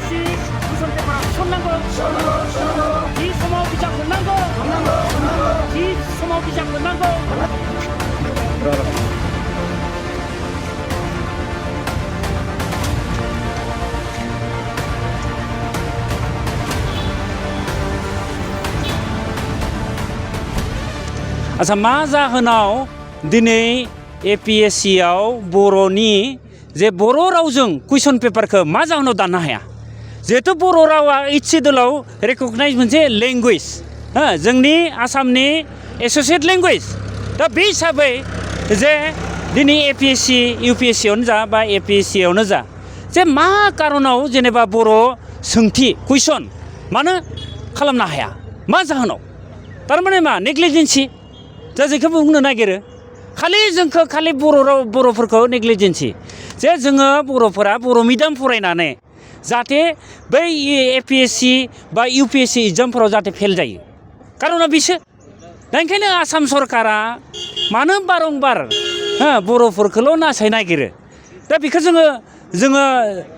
APSC 구성 페퍼랑 손난거 이 소마오 비장 끝난거 이 소마오 비장 끝난거 आसा मा जाहोनाव दिनै APSCआव बर'नि जे बर' रावजों कुइसन पेपारखौ मा जाहोनाव दाननो हाया जिहेतु बर' रावा ओइथ सिडुलाव रेकगनाइज मोनसे लेंगुवेज जोंनि आसामनि एस'सियेट लेंगुवेज दा बे हिसाबै जे दिनै APSC UPSCआवनो जा बा APSCआवनो जा जे मा कारनाव जेनेबा बर' सोंथि कुइसन मानो खालामनो हाया मा जाहोनाव थारमाने मा नेग्लिजेन्सि दा जेखौ बुंनो नागिरो खालि जोंखौ खालि बर'फोरखौ नेग्लिजेन्सि जे जोङो बर'फोरा बर' मिडियाम फरायनानै जाहाथे बै APSC बा UPSC एग्जामफोराव जाहाथे फेल जायो कारना बिसो दा ओंखायनो आसाम सरकारा मानो बारंबार बर'फोरखौल' नासाय नागिरो दा बेखौ जोङो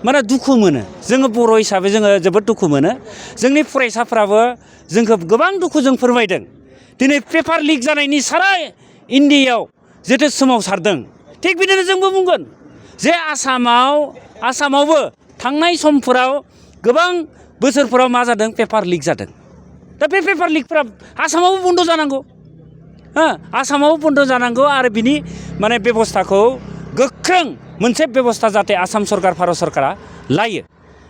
माने दुखु मोनो जोङो बर' हिसाबै जोङो जोबोद दुखु मोनो जोंनि फरायसाफ्राबो जोंखौ गोबां दुखुजों फोरमायदों दिनै पेपार लिक जानायनि सारा इन्डियायाव जिहेतु सोमावसारदों थिग बिदिनो जोंबो बुंगोन जे आसामावबो थांनाय समफोराव गोबां बोसोरफोराव मा जादों पेपार लिक जादों दा बे पेपार लिकफोरा आसामावबो बन्द जानांगौ आसामावबो बन्द जानांगौ आरो बिनि माने बेबस्थाखौ गोख्रों मोनसे बेबस्था जाहाथे आसाम सरकार भारत सरकारा लायो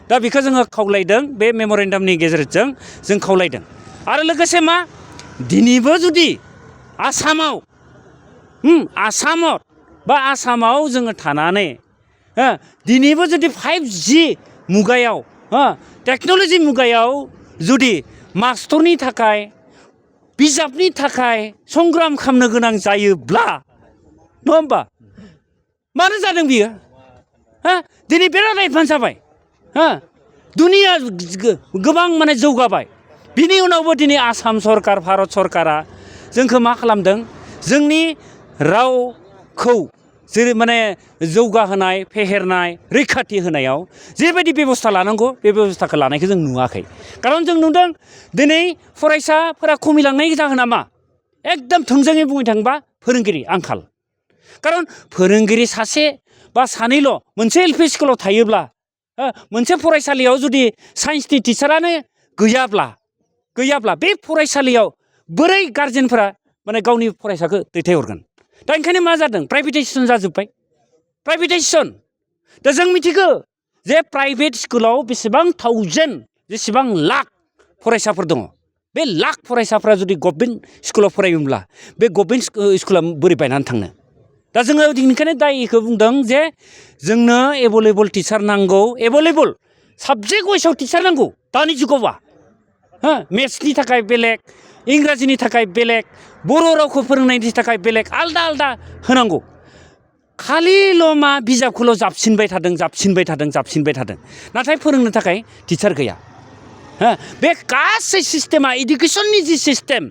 दा बेखौ जोङो खावलायदों बे मेम'रेन्डामनि गेजेरजों जों खावलायदों आरो लोगोसे मा दिनैबो जुदि आसामाव जोङो थानानै दिनैबो जुदि 5G मुगायाव टेक्न'लजि मुगायाव जुदि मास्टरनि थाखाय बिजाबनि थाखाय संग्राम खालामनो गोनां जायोब्ला नङा होमबा मानो जादों बियो दिनै बिराद एडभान्स जाबाय दुनिया गोबां माने जौगाबाय बिनि उनावबो दिनै आसाम सरकार भारत सरकारा जोंखौ मा खालामदों जोंनि रावखौ जेरै माने जौगाहोनाय फेहेरनाय रैखाथि होनायाव जेबायदि बेबस्था लानांगौ बे बेबस्थाखौ लानायखौ जों नुवाखै खारन जों नुदों दिनै फरायसाफोरा खमिलांनायनि जाहोना मा एकदम थोंजोङै बुंनो थाङोबा फोरोंगिरि आंखाल खारन फोरोंगिरि सासे बा सानैल' मोनसे LP स्कुलाव थायोब्ला मोनसे फरायसालियाव जुदि साइन्सनि टिचारानो गैयाब्ला बे फरायसालियाव बोरै गार्जेनफोरा माने गावनि फरायसाखौ दैथायहरगोन दा ओंखायनो मा जादों प्राइभेटाइजेसन जाजोब्बाय प्राइभेटाइजेसन दा जों मिथिगौ जे प्राइभेट स्कुलाव जेसेबां लाख फरायसाफोर दङ बे लाख फरायसाफ्रा जुदि गभर्नमेन्ट स्कुलाव फरायोब्ला बे गभर्नमेन्ट स्कुला बोरै बायनानै थांनो दा जोङो बेनिखायनो दायखौ बुंदों जे जोंनो एभेलेबल टिचार नांगौ एभेलेबल साबजेक्ट वाइसआव टिचार नांगौ दानि जुगावबा मेथ्सनि थाखाय बेलेग इंराजिनि थाखाय बेलेग बर' रावखौ फोरोंनायनि थाखाय बेलेग आलदा आलदा होनांगौ खालिल' मा बिजाबखौल' जाबसिनबाय थादों नाथाय फोरोंनो थाखाय टिचार गैया बे गासै सिस्टेमा इडुकेसननि जि सिस्टेम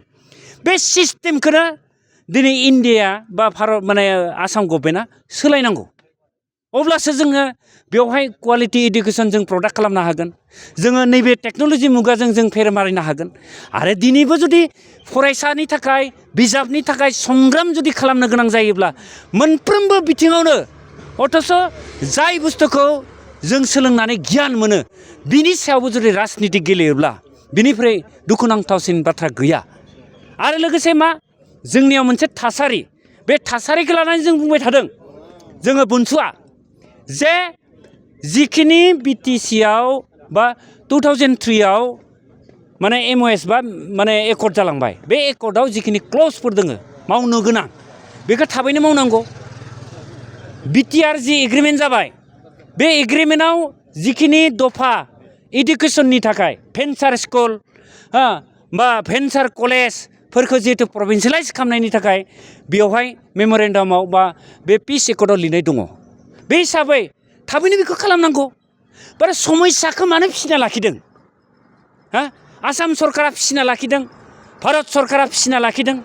बे सिस्टेमखौनो दिनै इन्डिया बा भारत माने आसाम गभर्नमेन्टआ सोलायनांगौ अब्लासो जोङो बेवहाय क्वालिटि इडुकेसन जों प्रडाक्ट खालामनो हागोन जोङो नैबे टेक्न'लजि मुगाजों जों फेर मारिनो हागोन आरो दिनैबो जुदि फरायसानि थाखाय बिजाबनि थाखाय संग्राम जुदि खालामनो गोनां जायोब्ला मोनफ्रोमबो बिथिङावनो अथ'स' जाय बुस्थुखौ जों सोलोंनानै गियान मोनो बिनि सायावबो जुदि राजनिति गेलेयोब्ला बिनिफ्राय दुखुनांथावसिन बाथ्रा गैया आरो लोगोसे मा जोंनियाव मोनसे थासारि बे थासारिखौ लानानै जों बुंबाय थादों जोङो बुंसुआ जे जिखिनि BTCआव बा 2003आव माने MOS बा माने एकर्ड जालांबाय बे एकर्डआव जिखिनि क्लजफोर दोङो मावनो गोनां बेखौ थाबैनो मावनांगौ BTR जि एग्रिमेन्ट जाबाय बे एग्रिमेन्टआव जिखिनि दफा इडुकेसननि थाखाय भेन्सार स्कुल बा भेन्सार कलेजफोरखौ जिहेतु प्रभिन्सियेलाइज खालामनायनि थाखाय बेवहाय मेम'रेन्डामाव बा बे पिस एकर्डआव लिरनाय दङ बे हिसाबै थाबैनो बेखौ खालामनांगौ बारा समस्याखौ मानो फिसिना लाखिदों आसाम सरकारा फिसिना लाखिदों भारत सरकारा फिसिना लाखिदों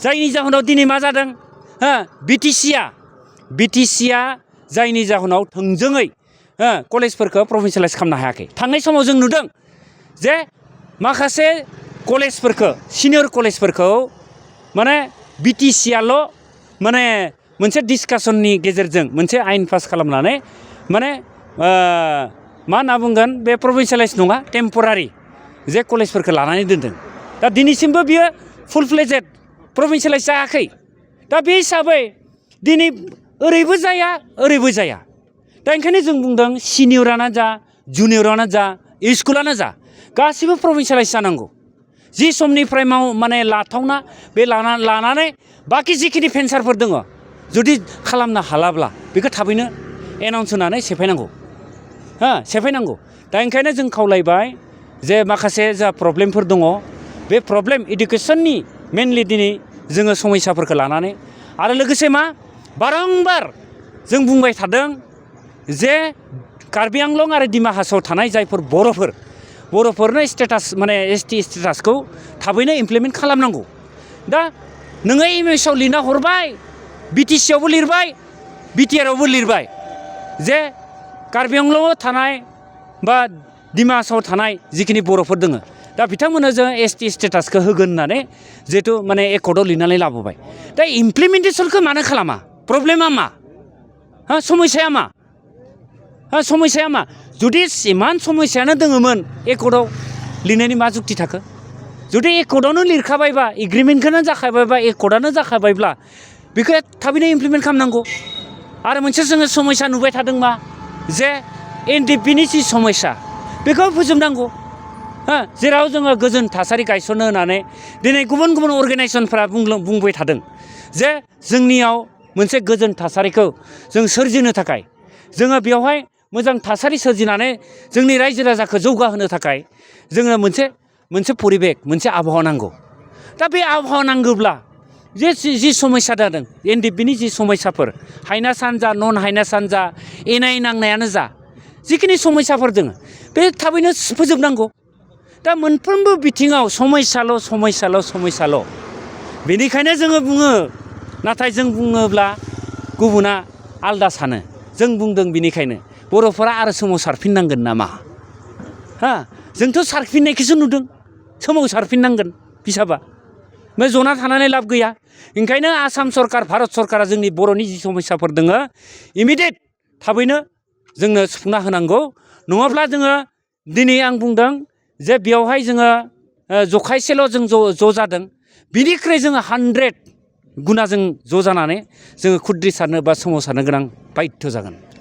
जायनि जाहोनाव दिनै मा जादों BTCआ जायनि जाहोनाव थोंजोङै कलेजफोरखौ प्रभिन्सियेलाइज खालामनो हायाखै थांनाय समाव जों नुदों जे माखासे कलेजफोरखौ सिनियर कलेजफोरखौ माने बिटिसिआल' माने मोनसे डिसकासननि गेजेरजों मोनसे आयेन पास खालामनानै माने मा होनना बुंगोन बे प्रभिन्सियेलाइज नङा टेम्परारि जे कलेजफोरखौ लानानै दोनदों दा दिनैसिमबो बियो फुल फ्लेजेड प्रभिन्सियेलाइज जायाखै दा बे हिसाबै दिनै ओरैबो जाया ओरैबो जाया दा ओंखायनो जों बुंदों सिनियरानो जा जुनियरानो जा स्कुलानो जा गासिबो प्रभिन्सियेलाइज जानांगौ जि समनिफ्राय माने लाथावना बे लानानै बाखि जिखिनि भेन्सारफोर दङ जुदि खालामनो हालाब्ला बेखौ थाबैनो एनाउन्स होनानै सेफायनांगौ सेफायनांगौ दा ओंखायनो जों खावलायबाय जे माखासे जा प्रब्लेमफोर दङ बे प्रब्लेम इडुकेसननि मेनलि दिनै जोङो समस्याफोरखौ लानानै आरो लोगोसे मा बारंबार जों बुंबाय थादों जे कार्बि आंलं आरो डिमा हासावआव थानाय जायफोर बर'फोरनो स्टेटास माने एसटि स्टेटासखौ थाबैनो इमप्लिमेन्ट खालामनांगौ दा नोङो एमएसआव लिरना हरबाय बिटिसिआवबो लिरबाय बिटिआरआवबो लिरबाय जे कार्बि आंलंआव थानाय बा डिमा हासावआव थानाय जिखिनि बर'फोर दङ दा बिथांमोननो जों एसटि स्टेटासखौ होगोन होननानै जिहेथु माने एकर्डआव लिरनानै लाबोबाय दा इमप्लिमेन्टेसनखौ मानो खालामा प्रब्लेमा मा समस्याया मा जुदि इमान समस्यायानो दङमोन एकर्डआव लिरनायनि मा जुक्ति थाखो जुदि एकर्डआवनो लिरखाबायबा एग्रिमेन्टखौनो जाखाबायबा एकर्डआनो जाखाबायब्ला बेखौ थाबैनो इमप्लिमेन्ट खालामनांगौ आरो मोनसे जोङो समस्या नुबाय थादों मा जे एनडिपिनि जि समस्या बेखौ फोजोबनांगौ जेराव जोङो गोजोन थासारि गायसननो होनानै दिनै गुबुन गुबुन अर्गेनाइजेसनफ्रा बुंबाय थादों जे जोंनियाव मोनसे गोजोन थासारिखौ जों सोरजिनो थाखाय जोङो बेवहाय मोजां थासारि सोरजिनानै जोंनि रायजो राजाखौ जौगाहोनो थाखाय जोङो मोनसे परिबेक मोनसे आबहावा नांगौ दा बे आबहावा नांगौब्ला जि समस्या जादों एनडिपिनि जि समस्याफोर हायना सानजा नन हायना सानजा एनाय नांनायानो जा जिखिनि समस्याफोर दङ बे थाबैनो फोजोबनांगौ दा मोनफ्रोमबो बिथिङाव समस्याल' बेनिखायनो जोङो बुङो नाथाय जों बुङोब्ला गुबुना आलदा सानो जों बुंदों बेनिखायनो बर'फोरा आरो सोमावसारफिननांगोन नामा जोंथ' सारफिननायखौसो नुदों सोमावसारफिननांगोन बिसाबा बे जना थानानै लाब गैया ओंखायनो आसाम सरकार भारत सरकारा जोंनि बर'नि जि समस्याफोर दङ इमिडियेट थाबैनो जोंनो सुफुंना होनांगौ नङाब्ला जोङो दिनै आं बुंदों जे बेवहाय जोङो जखायसेल' जों ज' जादों बिनिख्रुइ जोङो 100 गुना जों ज' जानानै जोङो खुद्रिसारनो बा सोमावसारनो गोनां बायध्य' जागोन